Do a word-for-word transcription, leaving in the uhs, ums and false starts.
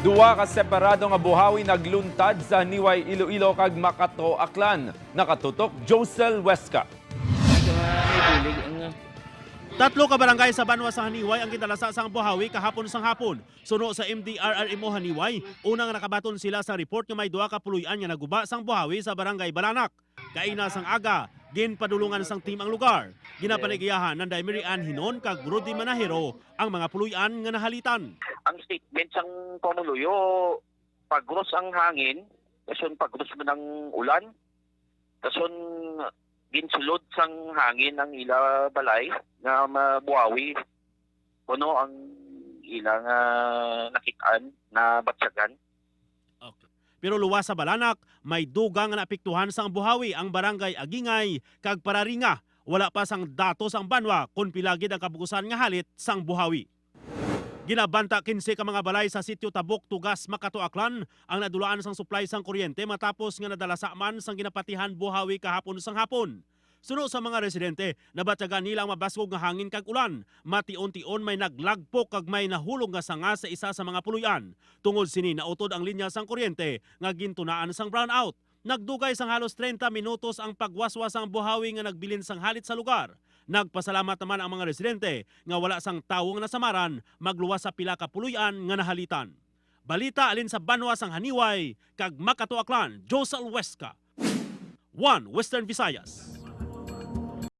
Duwa ka separado nga buhawi nagluntad sa Haniway, Iloilo kag Makato, Aklan. Nakatutok, Josel Huesca. Tatlo ka barangay sa banwa sa Haniway ang gindalasa sang buhawi kahapon sang hapon. Suno sa M D R R M O Haniway, una nga nakabaton sila sa report nga may duha ka puloy-an nga naguba sang buhawi sa barangay Balanak. Kaina sang aga, ginpadulungan sang team ang lugar. Ginapanag-iyahan Nanday Mary Ann Hinon kag Rudy Manahero ang mga puloy-an nga nahalitan. Ang statement sang pumuluyo, pagros ang hangin, dason pagros man ang ulan, dason ginsulod sang hangin ang ila balay nga mabuhawi. Kuno ang ila nga nakitaan, nabatyagan. Okay. Pero luwas sa Balanak, may dugang nga naapektuhan sang buhawi ang barangay Agingay kag Pararinga. Wala pa sang datos ang banwa kon pila gid ang kabugusan nga halit sang buhawi. Ginabanta kinse ka mga balay sa Sitio Tabok, Tugas, Makato, Aklan ang nadulaan sang supply sang kuryente matapos nga nadalasa man sang ginapatihan buhawi kahapon sang hapon. Suno sa mga residente, nabatyagan nila ang mabasgog nga hangin kag ulan. Mation-tion may naglagpok kag may nahulog nga sanga sa isa sa mga puloy-an. Tungod sini, nautod ang linya sang kuryente nga gintunaan sang brownout. Nagdugay sang halos treinta minutos ang pagwaswas sang buhawi nga nagbilin sang halit sa lugar. Nagpasalamat naman ang mga residente nga wala sang tawo nga nasamaran magluwas sa pila ka puloy-an nga nahalitan. Balita halin sa banwa sang Haniway kag Makato, Aklan, Josel Huesca, One Western Visayas.